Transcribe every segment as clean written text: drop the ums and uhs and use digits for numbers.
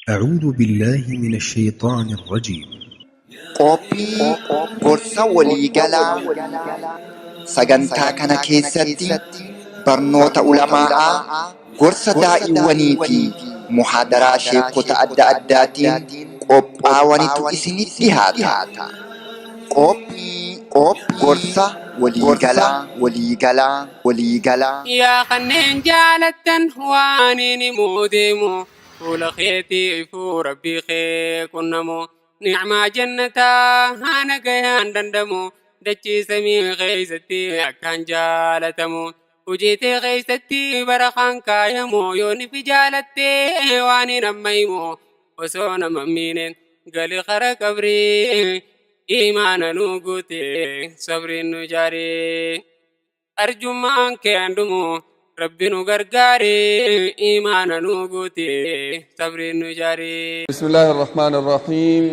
أعوذ بالله من الشيطان الرجيم. Qophii gorsa waliigalaa sagantaa kana keessatti barnoota ulamaa'aa, gorsa daa'iwwanii fi muhaadaraa sheekota adda addaatiin qophaawanitu isinitti dhihaata. Qophii gorsa waliigalaa waliigalaa waliigalaa. Yaa kanneen jaalattan waan inni muudeemu fuula keetiifuu rabbii kee qunnamu nicmaa jannataa haana gayaan dandamu dachii samii keeysatti akkaan jaalatamu hojiitee keeysatti barakaan kaayamu yoo nifi jaalattee waan hin ammaymu osoo nama miine gali kara qabrii imaana nu guute sabriin nu jaaree. Arjummaan kee handumu rabbi nu gargaare imaana nu guute sabriin nu jaare. بسم الله الرحمن الرحيم،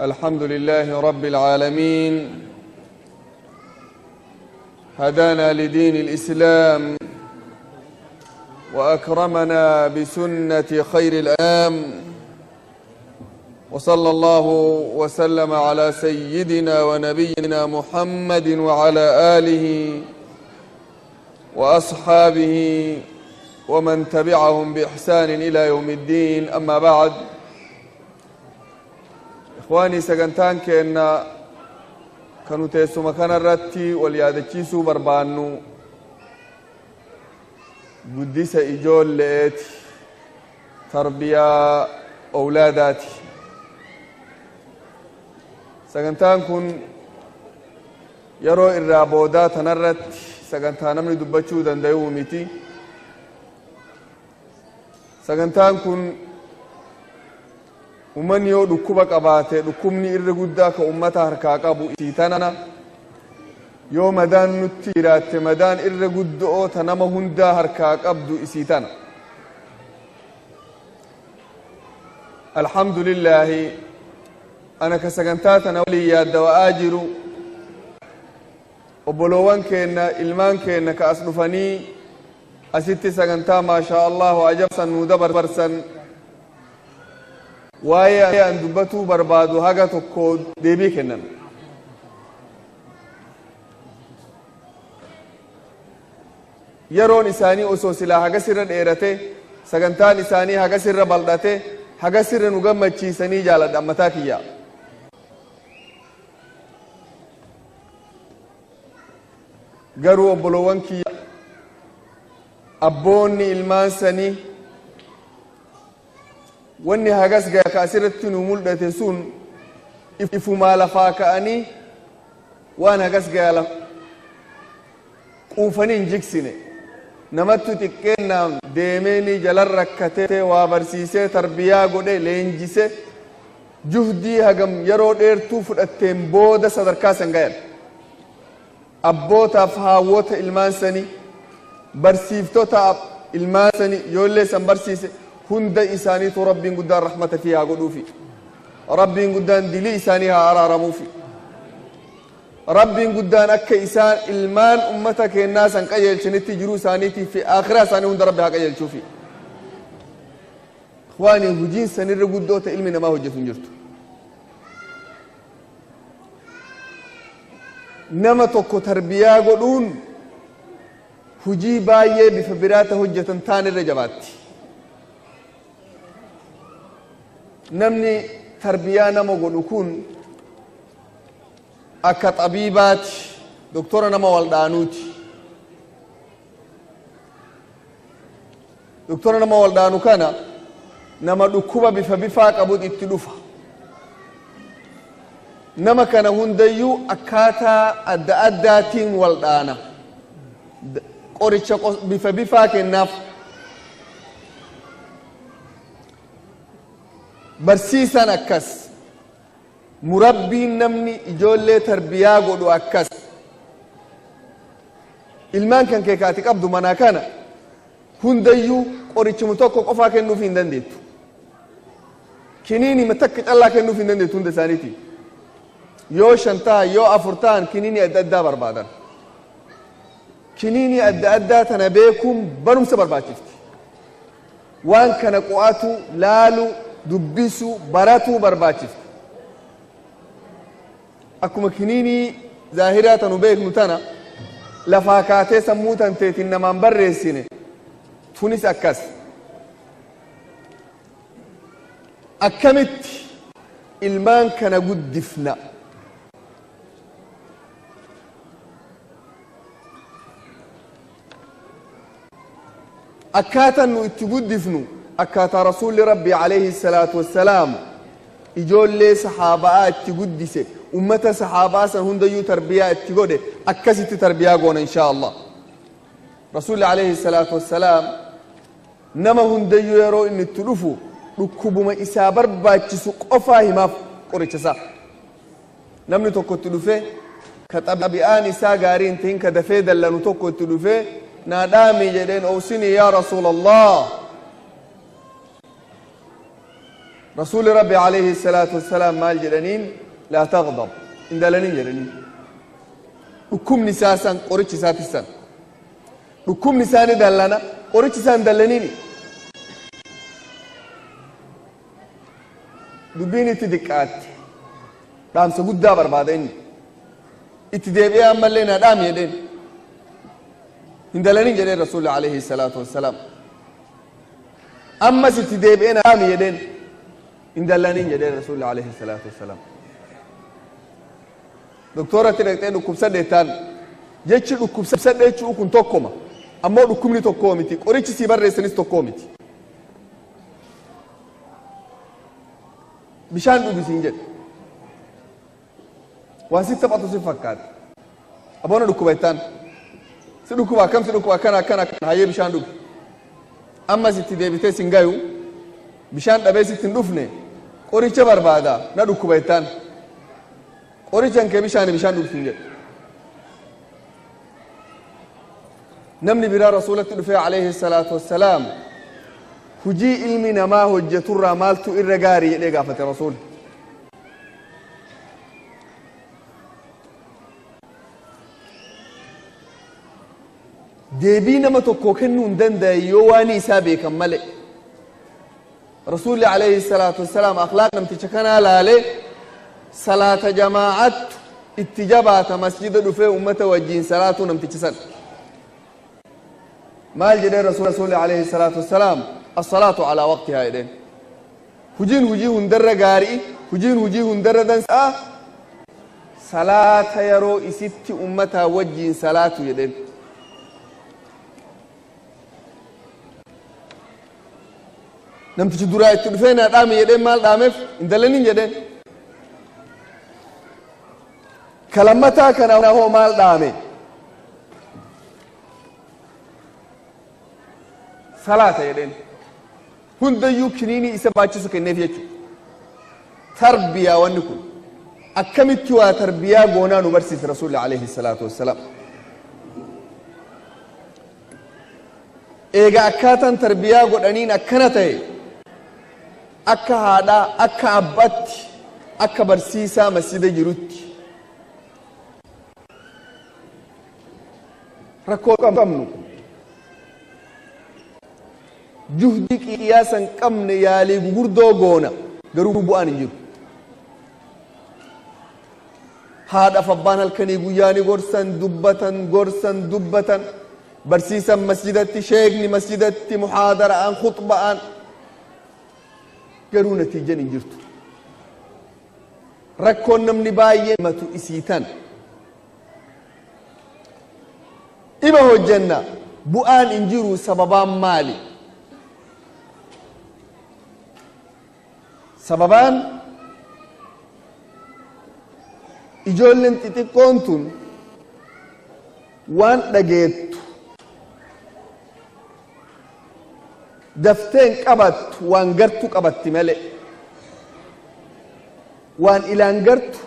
الحمد لله رب العالمين، هدانا لدين الإسلام وأكرمنا بسنة خير الأنام، وصلى الله وسلم على سيدنا ونبينا محمد وعلى آله وأصحابه ومن تبعهم بإحسان إلى يوم الدين. أما بعد، إخواني، sagantaan keenna kanu teessuma kanarratti wal yaadachiisuu barbaannu guddisa ijoolleeti, tarbiyaa owlaadaati. Sagantaan kun yeroo irraa boodaa tanarratti sagantaa namni dubbachuu danda'uu miti. Sagantaan kun ummanni yoo dhukkuba qabaate, dhukkubni irra guddaa ka ummata harkaa qabu isii tana. Yoo madaan nutti jiraatte, madaan irra guddo'oo ta nama hundaa harkaa qabdu isii tana. Alhamdulillaahi, ana ka sagantaa tana walii yaaddawa'aa jiru, obboloowwan keenna, ilmaan keenna ka as dhufanii asitti sagantaa maashaa Allahu ajabsan nuu dabarsan, waa'ee an dubbatuu barbaadu haga tokko deebii kennan. Yeroon isaanii osoo silaa hagas irra dheerate, sagantaan isaanii hagas irra baldhate, hagas irra nu gammachiisanii jaaladha mataa kiyya. Garuu obboloowwan kiyya, abboonni ilmaan sanii, wanni hagas gaya ka asirratti nu mul'ate sun ifumaa lafaa ka'anii waan hagas gaya quufanii hin jigsine. Namattu xiqqeennaan deemeeni jalan rakkatee waa barsiisee, tarbiyaa godhe, leenjise, juhdii hagam yeroo dheertuu fudhatteen booda sadarkaa san gayan. Abbootaaf haawwota ilmaan sanii, barsiiftota ilmaan sanii, ijoollee san barsiise hunda isaaniitu Rabbiin guddaan rahmata fi haa godhuufi, Rabbiin guddaan dilii isaanii haa araaramuufi, Rabbiin guddaan akka isaan ilmaan ummata keennaa san qajeelchanitti jiruu isaaniitii fi akhiraa isaanii hunda Rabbi haa qajeelchuufi. Ikhwaanii, hujiin sanirra guddoo ta ilmi namaa hojjetu hin jirtu. Nama tokko tarbiyaa godhuun hujii baay'ee bifa biraata hojjetan taan irra jabaatti. Namni tarbiyaa nama godhu kun akka xabiibaati, doktora nama waldhaanuuti. Doktora nama waldhaanu kana nama dhukkuba bifa bifaa qabut itti dhufa. Nama kana hundayyuu akkaataa adda addaatiin waldhaana, qoricha bifa bifaa kennaaf. Barsiisan akkas, murabbiin namni ijoollee tarbiyaa godhu akkas. Ilmaan kan kee kaati qabdu manaa kana hundayyuu qorichumu tokko qofaa kennuuf hin dandeettu, kiniinima takka callaa kennuuf hin dandeettu hunda isaaniiti. Yoo shan ta'an, yoo afur ta'an, kiniinii adda addaa barbaadan. Kiniinii adda addaa tana beekuun barumsa barbaachifti. Waan kana qo'atu, laalu, dubbisu, baratuu barbaachifte. Akkuma kiniinii zaahiraa tanu beeknu tana lafaa kaatee sammuu tanteetiin namaan barreessine, tunis akkas. Akkamitti ilmaan kana guddifna? Akkaataan nu itti guddifnu akkaataa Rasuulli Rabbii alayhi salaatu wassalaam ijoollee sahaaba'aa itti guddise, ummata sahaabaa san hundayyuu tarbiyaa itti godhe, akkasitti tarbiyaa goona inshaa Allah. Rasuulli alayhi salaatu wassalaam nama hundayyuu yeroo inni itti dhufu dhukkubuma isaa barbaachisu qofaa himaaf qoricha isaa. Namni tokko itti dhufe, ka xabi'aan isaa gaarii hin ta'in, ka dafee dallanu tokko itti dhufe, naa dhaami jedheen. "Awsinii yaa Rasuula Allah." Rasuuli Rabbi alayhi salaatu wassalaam maal jedhaniin? "Laa tagdab," hin dallanin jedhaniin. Dhukkubni isaa san, qorichi isaatis san. Dhukkubni isaa ni dallana, qorichi isaa hin dallaniini. Dubbiin itti diqqaatte, dhaamsa guddaa barbaada inni. Itti deebi'ee ammallee naa dhaami jedheen. Hin dallanin jedheen Rasuulli alayhi salaatu wassalaam. Ammas itti deebi'ee naa dhaami jedheen. Hin dallanin jedheen Rasuulli alayhi salaatu wassalaam. Doktoratti dhaqxee dhukkubsadhe jettaan, jechi dhukkubsadhe jechuu kun tokkoma, ammoo dhukkubni tokkoo miti, qorichi sii barreessanis tokkoo miti. Bishaan dhugi siin jedhe, waan si taphatu si fakkaate. Aboona dhukkuba jettaan, si dhukkuba, akkam si dhukkuba? Akkana akkana akkana. Hayyee, bishaan dhugi. Ammas itti deebitee sin gayu, bishaan dhabee sitti hin dhufne, qoricha barbaada, na dhukkuba jettaan, qorichan kee bishaani, bishaan dhugi siin jedhe. Namni biraa Rasuulatti dhufee alayhi salaatu wassalaam, hujii ilmi namaa hojjeturraa maaltu irra gaarii jedhee gaafate Rasuuli. Deebii nama tokkoo kennuu hin danda'e yoo waan isaa beekan malee. Rasuulli alayhi salaatu wassalaam akhlaaq namticha kanaa laalee, salaata jamaa'attu itti jabaata, masjida dhufee ummata wajjiin salaatuu namticha san. Maal jedheen Rasuulli alayhi salaatu wassalaam? "As-salaatu alaa waqtihaa" jedheen. Hujiin hujii hundarra gaarii, hujiin hujii hundarra dansaa, salaata yeroo isitti ummataa wajjiin salaatu jedheen. Namtichi duraa itti dhufee naa dhaame jedheen, maal dhaameef? Hin dallanin jedheen. Kalammataa kana hoo maal dhaame? Salaata jedheen. Hundayyuu kiniinii isa baachisu kenneef jechuudha. Tarbiyaa, wanni kun akkamitti waa tarbiyaa goonaa nu barsiise Rasuulli alayhi salaatu wassalaam. Eega akkaataan tarbiyaa godhaniin akkana ta'e, akka haadhaa, akka abbaatti, akka barsiisaa masjida jirutti rakkoo qabnu, juhdii qiyaasa hin qabne, yaalii gugurdoo goona, garuu bu'aan hin jiru. Haadhaaf abbaan halkanii guyyaa ni gorsan, dubbatan, gorsan, dubbatan, barsiisan masjidatti, sheekni masjidatti muhaadara'aan, khuxba'aan, garuu natiijan hin jirtu. Rakkoon namni baay'ee matu isii tan. Ima hojjenna, bu'aan hin jiru. Sababaan maali? Sababaan ijoolleen xixiqqoon tun waan dhageettu dafteen qabattu, waan gartu qabatti malee. Waan ilaan gartu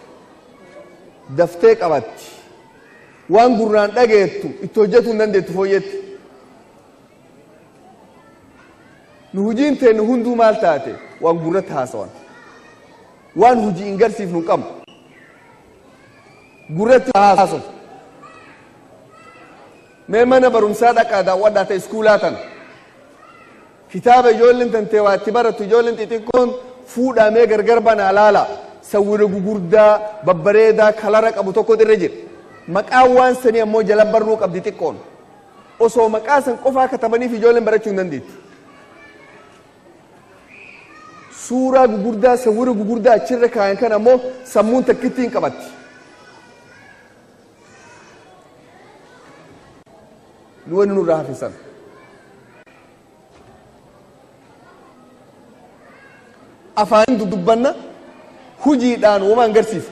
daftee qabatti, waan gurraan dhageettu itti hojjetuu hin dandeettu fooyyetti. Nu hujiin teennu hunduu maal taate? Waan gurratti haasawan, waan hujii hin garsiifnu hin qabnu, gurratti haasof. Mee mana barumsaa dhaqaa daawwadhaa ta'e, iskuulaa tana. Kitaaba ijoolleen tantee waa itti barattu, ijoolleen xixiqqoon fuudhamee gargar banaa laala. Sawwira gugurdaa babbareedaa kalara qabu tokko irra jira. Maqaan waan sanii ammoo jala barruu qabdi xiqqoon. Osoo maqaa san qofaa katabaniif ijoolleen barachuu hin dandeettu. Suuraa gugurdaa, sawwira gugurdaa achirra kaayan kan ammoo sammuun takkitti hin qabatti. Nu wanni nurraa hafe sana. Afaan dubbanna, hujiidhaan womaan garsiisu.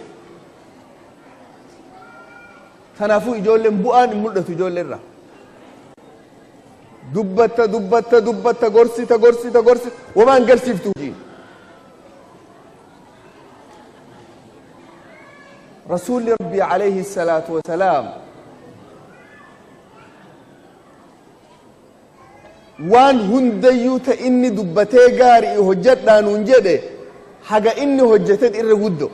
Kanaafuu ijoolleen bu'aan hin mul'atu ijoollee irraa. Dubbatta, dubbatta, dubbatta, gorsita, gorsita, gorsita, womaan garsiiftu hujiin. Rasuulli Rabbii alayhi salaatu wasalaam waan hundayyuu ta inni dubbatee gaarii hojjedhaa nuun jedhe, haga inni hojjetet irra guddo.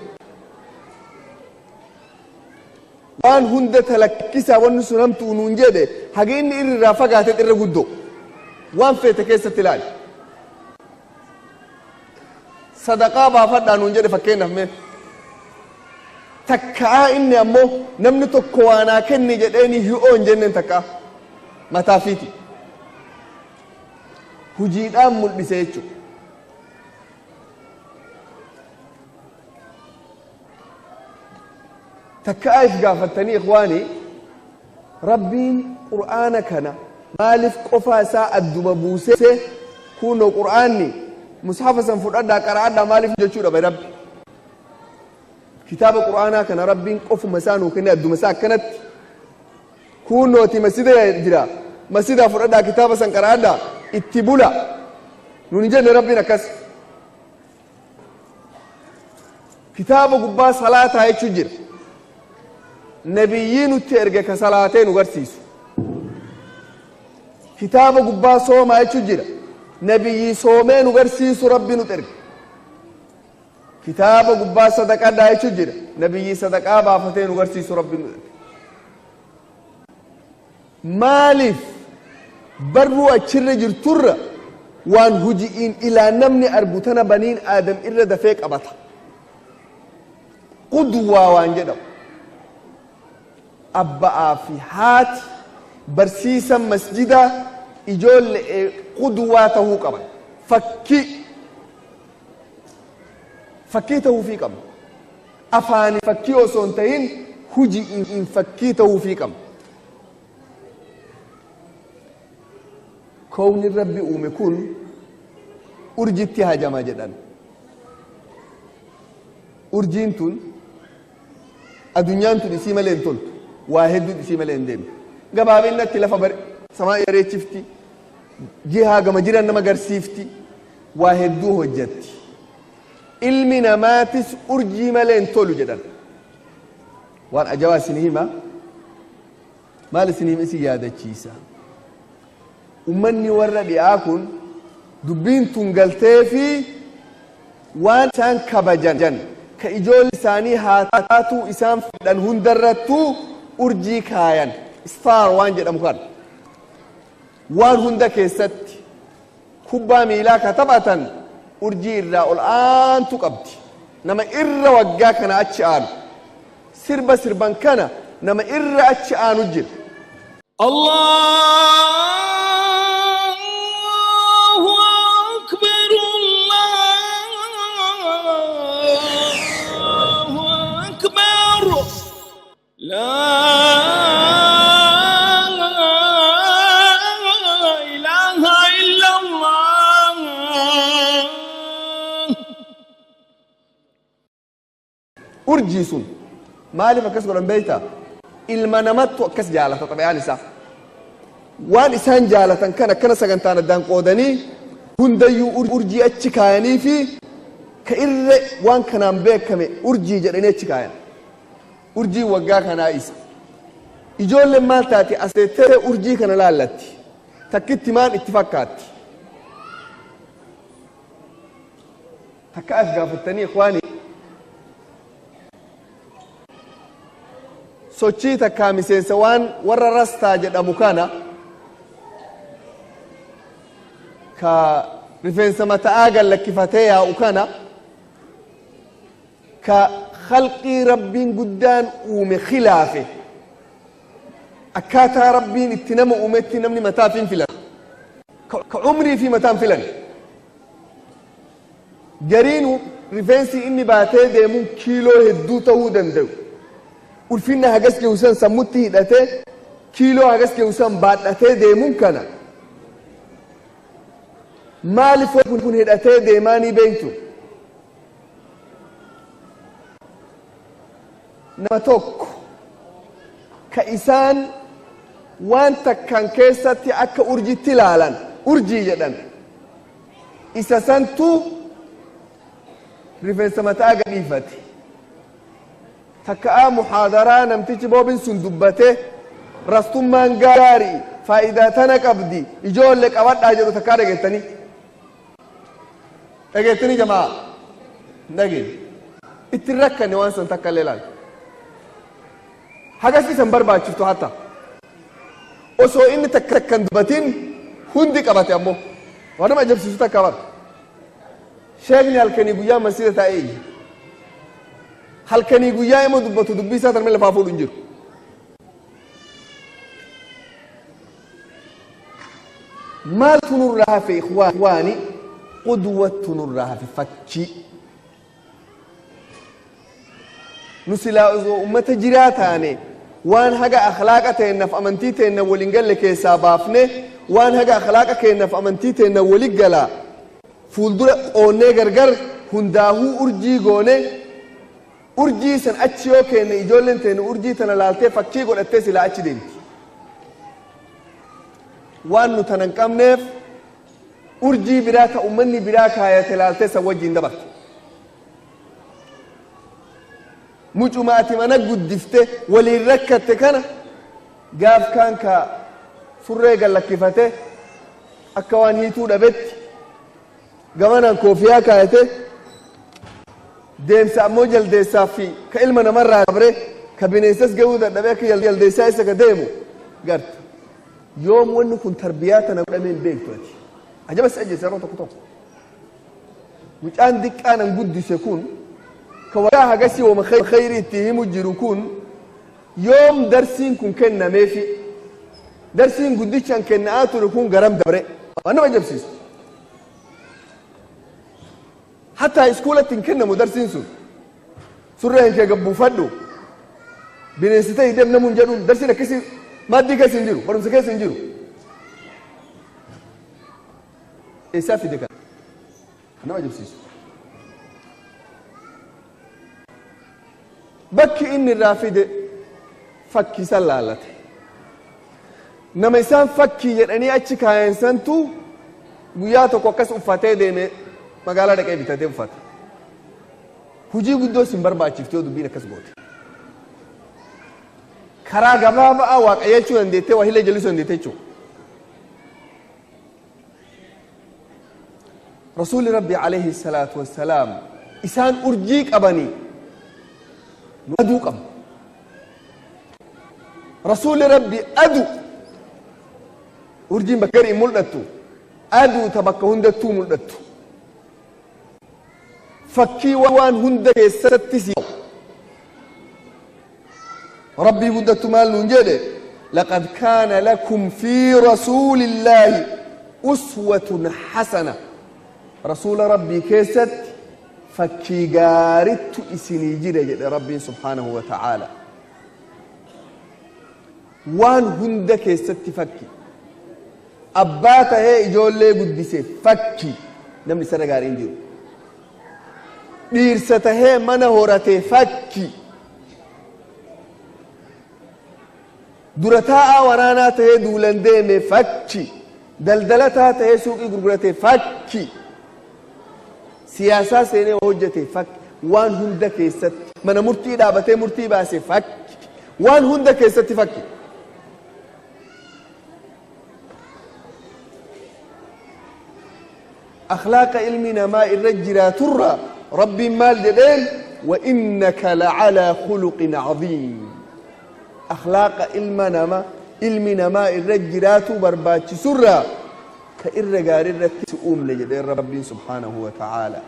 Waan hunda talakkisaa wanni sun hamtuu nuun jedhe, haga inni irraa fagaatet irra guddo. Waan feete keessatti ilaali. Sadaqaa baafadhaa nuun jedhe fakkeenyaaf, mee takkaa inni ammoo namni tokko waanaa kenni jedheeni hi'oo hin jenneen, takkaa mataafiiti hujiidhaan mul'ise jechuudha. Takkaa if gaafattanii, ikhwaanii, Rabbiin Qur'aana kana maaliif qofaa isaa adduma buusee, kunoo Qur'aanni mushafa san fudhadhaa qara'adhaa maaliif jechuu dhabe Rabbi? Kitaaba Qur'aanaa kana Rabbiin qofuma isaa nuu kenne, adduma isaa akkanatti kunooti masjida jira, masjidaa fudhadhaa, kitaaba san qara'adhaa, itti bula nuun hin jenne Rabbiin akkas. Kitaaba gubbaa salaataa jechuu jira. Nabiyyii nutti erge ka salaatee nu garsiisu. Kitaaba gubbaa soomaa jechuu jira. Nabiyyii soomee nu garsiisu Rabbi nutti erge. Kitaaba gubbaa sadaqadhaa jechuu jira. Nabiyyii sadaqaa baafatee nu garsiisu Rabbi nutti erge. Maaliif barruu achirra jirturra waan huji'iin ilaa namni argu tana baniin Aadam irra dafee qabata? Qudwaa waan jedhamu. Abba'aa fi haati, barsiisan masjidaa ijoollee qudwaa tahuu qaban. Fakkii. Fakkii tahuufii qabna. Afaani fakkii osoo hin tahin huji'iin fakkii tahuufii qabna. Kowni Rabbi uume kun urjitti hajama jedhan. Urjiin tun, addunyaan tun isii malee hin toltu. Waa hedduun isii malee hin deemtu. Gabaabinatti lafa samaa bareechifti. Jihaa gama jiran nama garsiifti. Waa hedduu hojjetti. Ilmi namaatis urjii malee hin tolu jedhan. Waan ajabaa isin hima. Maal isin hima, isin yaadachiisa. Ummanni warra dhi'aa kun dubbiin tun galtee fi waan isaan kabajan ka ijoollee isaanii haa taatuu isaan fedhan hundarrattuu urjii kaayan, star waan jedhamu kan waan hunda keessatti. Kubbaa miilaa ka taphatan urjii irraa ol aantu qabdi, nama irra waggaa kana achi aanu. Sirba sirban kana nama irra achi aanu jira. الله أكبر، الله أكبر، لا إله إلا الله. Urjii sun maaliif akkas godhan beektaa? Ilma namattu akkas jaalata. Xabi'aan isaa waan isaan jaalatan kan akkana sagantaan addaan qoodanii hundayyuu urjii achi kaayanii fi ka irra waan kanaan beekame urjii jedhanii achi kaayan. Urjiin waggaa kanaa isa. Ijoolleen maal taate? As teettee urjii kana laallatti. Takkitti maan itti fakkaatti? Takka as gaafattanii, ikhwaani, sochii takkaa miseensa waan warra rastaa jedhamu kana Ka rifeensa mata'aa gallakkifatee yaa'u kana ka khalqii Rabbiin guddaan uume khilaafe, akkaataa Rabbiin itti nama uumetti namni mataaf hin filatu, ka umrii fi mataan filan. Gariin rifeensi inni baatee deemuun kiiloo hedduu ta'uu danda'u, ulfinna hagas ge'u san sammutti hidhatee, kiiloo hagas ge'u san baadhatee deemuun kana maaliif kun hidhatee deemaa ni beektu? Nama tokko ka isaan waan takkan keessatti akka urjitti ilaalan, urjii jedhan, isa santu rifeensa mataa gadhiifate. Takka'aa muhaadaraa namtichi boobin sun dubbate, rastummaan gaarii faayidaa tana qabdi, ijoollee qabadhaa jedhu takkaa dhageettanii? Dhageettanii jamaa? Hin dhageenye. Ittiin rakkanne waan san takka illee ilaal. Hagas isan barbaachiftu hatta osoo inni takka takkan dubbatin hundi qabate. Ammoo waan nama ajabsiisu takka bara, sheekni halkanii guyyaa masjida taa'ee iyya, halkanii guyyaa ima dubbatu, dubbii isaa tanuma lafaa fuudhu hin jiru. Maaltu nurraa hafe, ikhwaani? Qudwattu nurraa hafe, fakkii. Nu silaa osoo ummata jiraa taane, waan haga akhlaaqa teennaaf amantii teenna waliin galle keessaa baafne, waan haga akhlaaqa keennaaf amantii teenna wali galaa fuuldura qoonnee, gargar hundaahuu urjii goone, urjii san achi yoo kenne, ijoolleen teenne urjii tana laaltee fakkii godhattee silaa achi deemti. Waan nu tana hin qabneef, urjii biraa ta ummanni biraa kaayate laaltee san wajjiin dabarte. Mucuma ati mana guddifte waliin rakkatte kana, gaaf kaan ka surree gallakkifate, akka waan hiituu dhabetti gamanaan koofiyaa kaayate deemsa, ammoo jaldeessaa fi ka ilma namarraa dabre, ka bineensas ga'uu dadhabee akka jaldeessaa isa ka deemu garta. Yoom wanni kun tarbiyaa tana godhamee hin beektu ati. Ajaba si ajjeesa yeroo tokko tokko. Mucaan diqqaan an guddise kun, ka waggaa hagasii wama khayrii itti himu jiru kun, yoom darsiin kun kennameefi? Darsiin guddichaan kenna'aa ture kun garam dabre? Waan nama ajabsiisu. Hatta iskuulatti hin kennamu darsiin sun. Surree hin kee gabbuufadhu, bineensi ta'ii deem namuun jedhuun, darsiin akkasii maaddii keessa hin jiru, barumsa keessa hin jiru. Eessaa fide kana? Nama ajabsiisu. Bakki inni irraa fide fakkii san laallate. Nama isaan fakkii jedhanii achi kaayan santu guyyaa tokko akkas uffatee deeme, magaalaa dhaqee bitatee uffata. Hujii guddoo sin barbaachifte yoo dubbiin akkas goote. Karaa gabaabaa waa qajeelchuu dandeettee, waa hillee jallisuu dandeettee jechuudha. Rasuulli Rabbi alayhi salaatu wassalaam, isaan urjii qabanii, nu aduu qabna. Rasuulli Rabbi adu, urjiin bakka garii mul'attu, aduu ta bakka hundattuu mul'attu. Fakkii waan hunda keessatti si Rabbii guddattu maal nuun jedhe? لقد كان لكم في رسول الله أسوة حسنة. Rasuula Rabbii keessatti fakkii gaarittu isinii jira jedhe Rabbiin subhaanahu wa ta'aala. Waan hunda keessatti fakki. Abbaa tahee ijoollee guddise fakki, namni isarra gaarii hin jiru. Dhiirsa tahee mana horate fakki. Dura taa'aa waraanaa tahee duulan deeme fakki. Daldalataa tahee suuqii gurgurate fakki. Siyaasaa seenee hojjete fakki. Waan hunda keessatti, mana murtii dhaabatee murtii baase fakki. Waan hunda keessatti fakki. Akhlaaqa ilmi namaa irra jiraaturra Rabbiin maal jedheen? وإنك لعلى خلق عظيم. Akhlaaqa ilma nama, ilmi namaa irra jiraatu barbaachisurra Ka irra gaarii irratti si uumne jedheen Rabbiin subhaanahu wa ta'aala.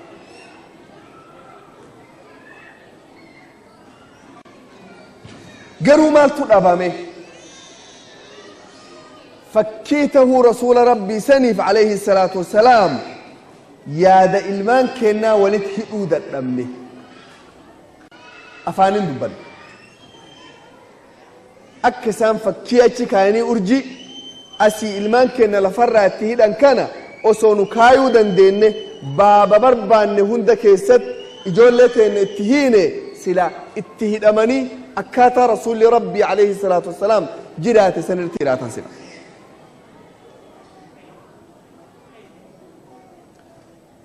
Garuu maaltu dhabame? Fakkii tahuu rasuula Rabbii saniif alayhi salaatu wassalaam yaada ilmaan keennaa walitti hidhuu dadhabne. Afaanin dubbanna. Akka isaan fakkii achi kaayanii urjii asii ilmaan keenya lafarraa itti hidhan kana osoo nu kaayuu dandeenne, baaba barbaanne hunda keessatti ijoollee teenne itti hiine, sila itti hidhamanii akkaataa rasuulli Rabbii alayhi salaatu wassalaam jiraate sanirratti jiraatan sila.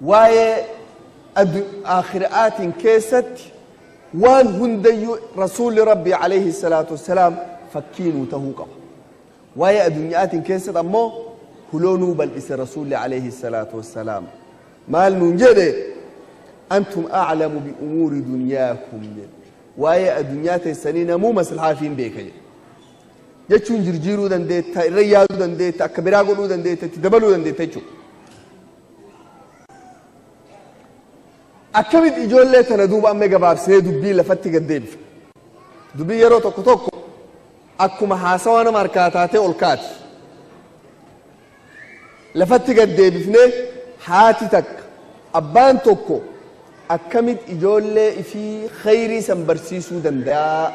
Waa'ee aakhiraatiin keessatti waan hundayyuu rasuulli Rabbii alayhi salaatu wassalaam fakkii nuu tahuu qaba. Waa'ee addunyaatiin keessatti ammoo huloo nuu bal'ise rasuulli alayhi salaatu wassalaam. Maal nuun jedhe? Antum a'lamu bi umuuri dunyaakum jedhe. Waa'ee addunyaa teessanii namuu maslahaa fi hin beeka jedhe. Jechuun jirjiiruu dandeetta, irra yaaduu dandeetta, akka biraa godhuu dandeetta, itti dabaluu dandeetta jechuudha. Akkamitti ijoollee tana duuba amma gabaabsinee dubbii lafatti gad deebifna? Dubbii yeroo tokko tokko akkuma haasawaa nama harkaa taatee ol kaati. Lafatti gad deebifnee, haati takka, abbaan tokko akkamitti ijoollee ifii khayrii san barsiisuu danda'a?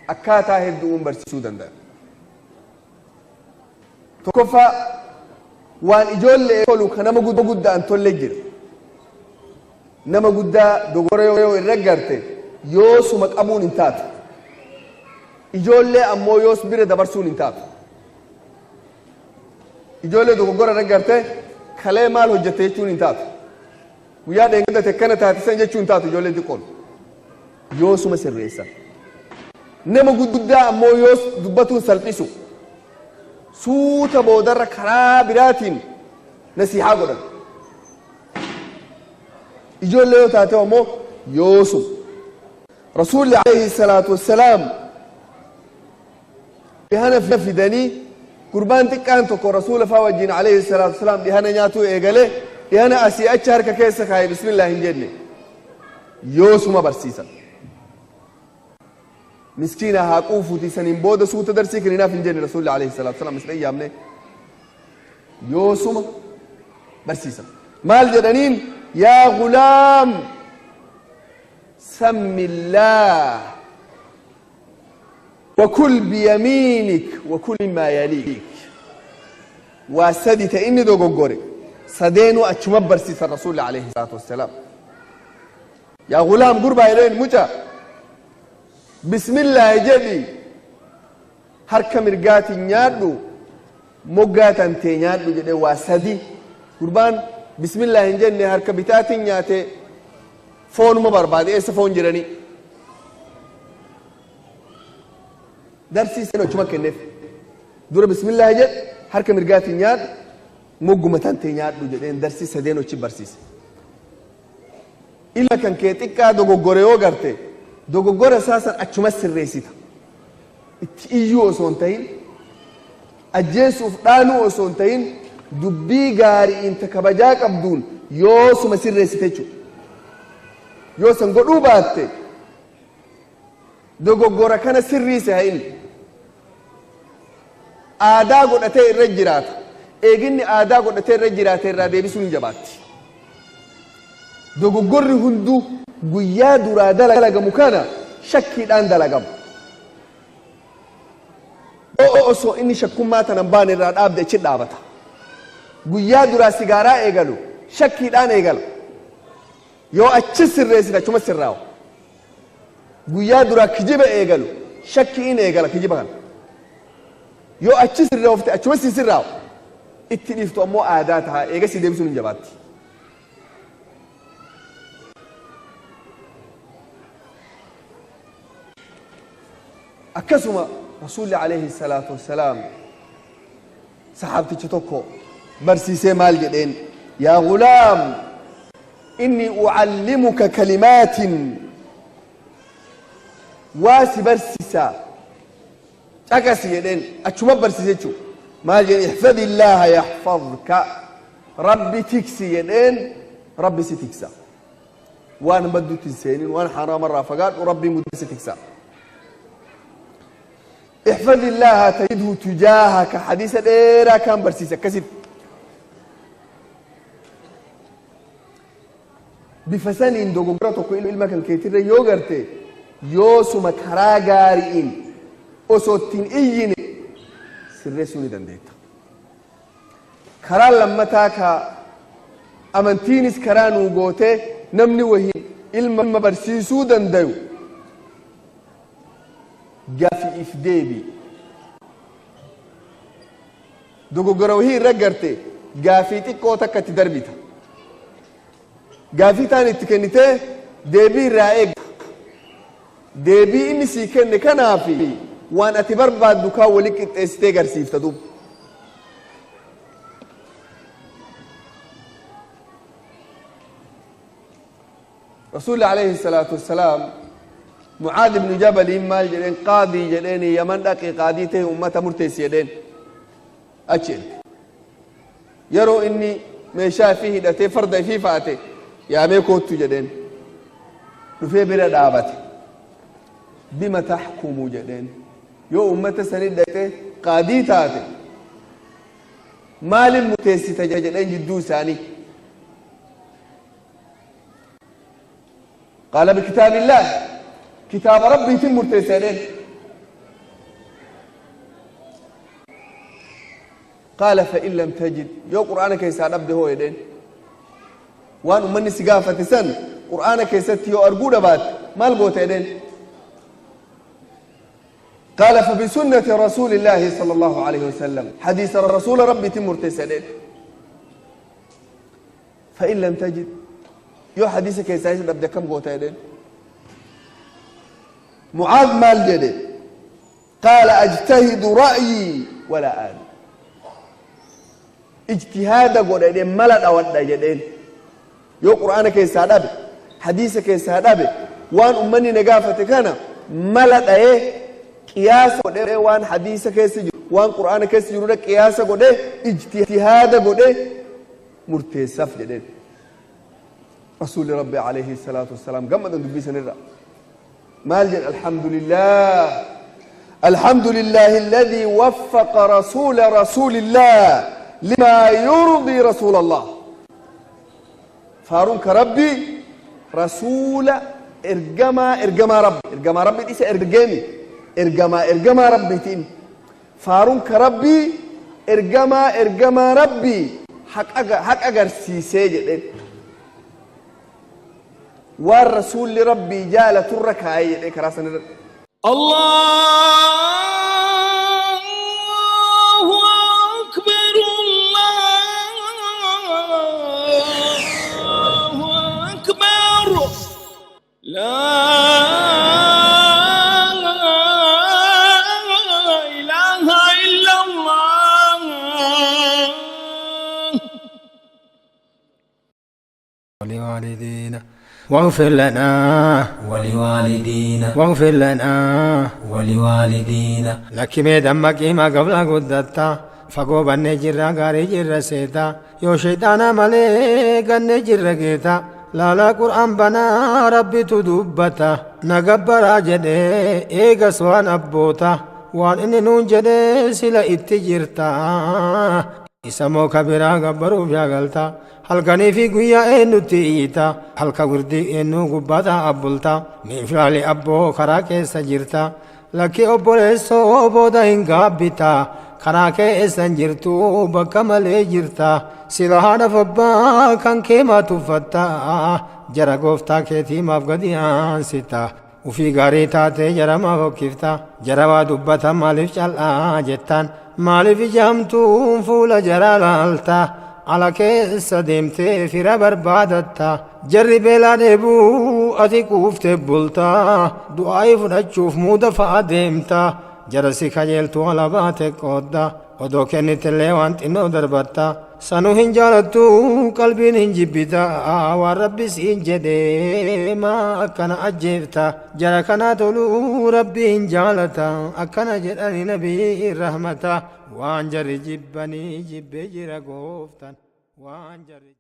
Akkaataa hedduun barsiisuu danda'a. Tokkoffaa, waan ijoollee tolu ka nama guddaan tolle jira. Nama guddaa dogora yoo irra garte yoo suma qabuun hin taatu. Ijoollee ammoo yoos bira dabarsuun hin taatu. Ijoollee dogoggora irra garte kalee maal hojjette jechuun hin taatu. Guyyaa dheengadate akkana taate san jechuun hin taatu ijoolleen xiqqoon. Yoo suma sirreessan. Nama guddaa ammoo yoos dubbatuun salphisu. Suuta boodarra karaa biraatiin nasiihaa godhan. Ijoollee yoo taate ammoo yoosuma. Rasuulli alayhi salaatu wassalaam dhihana fidanii, gurbaan xiqqaan tokko rasuula faa wajjin alayhi salaatu wassalaam dhihana nyaatuu eegale, dhihana asii achi harka keessa kaa'e, bismillah hin jenne. Yoosuma barsiisan. Miskiina haa quufuuti, saniin booda suuta darsii kenninaaf hin jenne rasuulli alayhi salaatu wassalaam isin ayyaamne. Yoosuma barsiisan. Maal jedhaniin? Yaa gulaam, sammillaah وكل بيمينك وكل ما يليك. Waa sadi ta inni dogoggore sadeenuu achuma barsiisan rasuulli alayhi salaatu wassalaam. Yaa gulaam, gurbaa jedheen, muca, bismillaahi jedhi, harka mirgaatiin nyaadhu, moggaa tantee nyaadhu jedhe. Waa sadi gurbaan bismillaahi hin jenne, harka bitaatiin nyaate. Foonuma barbaade, eessa foon jiranii? Darsii sen achuma kenneef. Dura bismillaahi jedhe, harka mirgaatiin nyaadhu, mogguma tantee nyaadhu jedheen. Darsii sadeen achi barsiise. Ilma kan kee xiqqaa dogoggore yoo garte, dogoggora isaa san achuma sirreessita. Itti iyyuu osoo hin ta'in, ajjeesuuf dhaanuu osoo hin ta'in, dubbii gaariin ta kabajaa qabduun yoosuma sirreessite jechuudha. Yoo san godhuu baatte, dogoggora kana sirriise haa inni aadaa godhatee irra jiraata. Eeginni aadaa godhatee irra jiraate irraa deebisuun hin jabaatti. Dogoggorri hunduu guyyaa duraa dalagamu kana shakkiidhaan dalagamu. Osoo inni shakkummaa tanan baane irraa dhaabde, achi dhaabata. Guyyaa duraa sigaaraa eegalu shakkiidhaan eegala. Yoo achi sirreessite achuma sirraawa. Guyyaa duraa kijiba eegalu shakkiin eegala kijiba kana. Yoo achi sirreeffte achuma si sirraawa. Itti dhiiftu ammoo aadaa ta'a, eegasii deebisuun hin jabaatti. Akkasuma rasuulli alayhi salaatu wassalaam saxaabticha tokko barsiisee maal jedheen? Yaa gulaam, inni ucallimuka kalimaatin, waa si barsiisa, caqasi jedheen. Achuma barsiise jechuu. Maal jedhe? Ihfad illaaha yaxfadka, Rabbi tiksi jedheen, Rabbi si tiksa. Waan baddutti hin seenin, waan haraamarraa fagaadhu, Rabbiin guddaa si tiksa. Ihfad illaaha tajidhu tujaahaka, hadiisa dheeraa kaan barsiise. Akkasitti bifa saniin dogoggora tokko ilma kan keetirra yoo garte, yoosuma karaa gaari'iin osoo ittiin iyyine sirreessuu ni dandeetta. Karaa lammataa ka amantiinis karaa nuu gootee namni wahii ilma barsiisuu dandayu, gaafiif deebi. Dogoggora wahii irra garte, gaafii xiqqoo takka itti darbita, gaafii taan itti kennitee deebii irraa eega. Deebii inni sii kenne kanaafi waan ati barbaaddu kaan wali qixxeessitee garsiifta duuba. Rasuulli alayhi salaatu wassalaam Mucaad ibnu Jabaliin maal jedheen? Qaadii jedheen, Yaman dhaqi, qaadii ta'e, ummata murteessi jedheen achi erge. Yeroo inni meeshaa ifii hidhatee farda ifii fa'ate yaamee, "Koottu" jedheen. Dhufee bira dhaabate. "Bima taxkumu?" jedheen. "Yoo ummata sani dhaqxe qaadii taate maalin murteessita?" jedheen jidduu isaanii. Qaala, "Bikitaab illaah, kitaaba Rabbiitin murteessa" jedheen. Qaala, "Fain lam tajid, yoo Qur'aana keessaa dhabde hoo?" jedheen. "Waan ummanni si gaafate san Qur'aana keessatti yoo arguu dhabaatte maal goota?" jedheen. Qaala, "Fabisunnati rasuuli illaahi sala allahu alayhi wasalam, hadiisa rasuula Rabbiitin murteessa" jedheen. "Fain lam tajid, yoo hadiisa keessaa isa dhabde akkam goota?" jedheen. Mucaad maal jedhe? Qaala, "Ajtahidu ra'yii walaa aali, ijtihaada godha" jedheen, "Mala dhawadha" jedheen. "Yoo Qur'aana keessaa dhabe, hadiisa keessaa dhabe, waan ummanni na gaafate kana mala dhayee qiyaasa godhee, waan hadiisa keessa jiru, waan Qur'aana keessa jirudha qiyaasa godhee, ijtihaada godhee murteessaaf" jedheen. Rasuuli Rabbi alayhi salaatu wassalaam gammadan dubbii sanirra. Maal jedhe? "Alhamdulillah, الحمد لله الذي وفق رسول رسول الله لما يرضي رسول الله. فارون كربي رسول إرجما إرجما ربي إرجما ربي إيسا إرجامي إرجما إرجما ربي تين فارون كربي إرجما إرجما ربي حق حق أجر سيسي والرسول لربي جال ترك هاي كراسن." الله أكبر، الله أكبر، لا إله إلا الله. ولوالدينا واغفر لنا ولوالدينا واغفر لنا ولوالدينا. Lakkimee dammaqii maa gabla guddatta, fagoo bannee jirra, gaarii jirra seeta, yoo shayxaana malee gannee jirra geeta. Laalaa Qur'aan banaa, Rabbitu dubbata. Na gabbaraa jedhee eegas waan abboota, waan inni nuun jedhee sila itti jirta. Isa moo kabiraa gabbaruuf yaagalta? Halkanii fi guyyaa eenyutti iyyita? Halka wirdii eenyuu gubbaata abbulta? Miiflaali abboo, karaa keessa jirta. Lakki obboleessoo, booda hin gaabbita. Karaa keessa hin jirtu, bakka malee jirta. Sila haadha abbaa kan kee maatuffatta? Jara gooftaa keetii maaf gadi aansita? Ufii gaarii taatee jara maaf hokkifta? Jara waa dubbata maaliif cal'aa jettaan? Maaliif ijaamtuun fuula jara laalta? Ala keessa deemtee fira barbaadatta. Jarri beelaa dheebuu, ati quuftee bulta. Du'aa'ii fudhachuuf muuda fa'a deemta. Jara si kajeeltuu ala baate qoodda. Odoo kennitellee waan xinnoo darbatta. Sanuu hin jaalattu, qalbiin hin jibbita. Waan Rabbi siin jedhee maa akkana ajjeefta? Jara kanaa toluu Rabbi hin jaalata. Akkana jedhani nabii rahmata. Waan jarri jibbanii jibbee jira gooftan. Waan jarri.